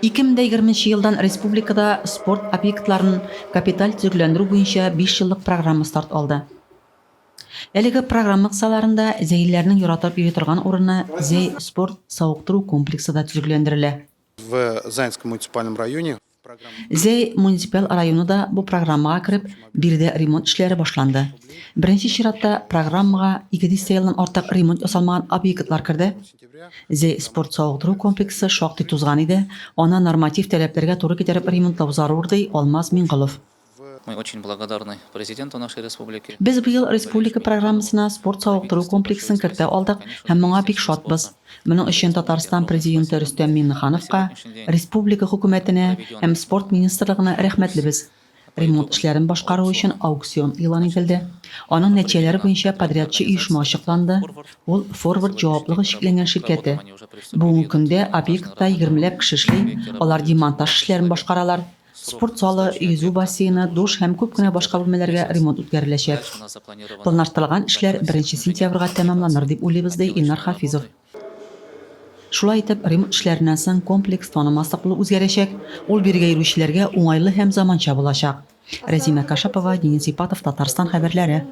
2020 нче елдан республикада спорт объектларын капиталь төзекләндерү буенча биш еллык программа старт алды. Әлеге программа кысаларында зәйлеләрнең яратып йөри торган урыны Зәй спорт-савыктыру комплексы да төзекләндерелә. В Заинском муниципальном районе Зәй муниципаль районы да бу программага кереп, биредә ремонт эшләре башланды. Беренче чиратта программага ике дистә елдан артык ремонт ясалмаган объектлар керде. Зәй спорт-савыктыру комплексы шактый тузган иде, аны норматив таләпләргә туры китереп ремонтлау зарур, ди Алмаз Миңголов. Мы очень благодарны президенту нашей республики. Без быел республика программасына спорт-савыктыру комплексын кертә алдык һәм моңа бик шатбыз. Моның өчен Татарстан Президенты Рөстәм Миңнехановка, республика Хөкүмәтенә һәм Спорт министрлыгына рәхмәтлебез. Ремонт эшләрен башкару өчен аукцион игълан ителде. Аның нәтиҗәләре буенча подрядчы оешма ачыкланды, ул Форвард җаваплыгы чикләнгән ширкәте. Бүгенге көндә объектта егермеләп кеше эшли, алар демонтаж эшләрен башкаралар. Спорт залы, йөзү бассейны, душ һәм күп кенә башка бүлмәләргә ремонт үткәреләчәк. Планлаштырылган эшләр беренче сентябрьгә тәмамланыр дип уйлыйбыз, ди Илнар Хафизов. Шулай итеп, ремонт эшләреннән соң комплекс танымаслык булып үзгәрәчәк, ул бирегә йөрүчеләргә уңайлы һәм заманча булачак. Рәзимә Кашапова, Денис Ипатов, Татарстан хәбәрләре.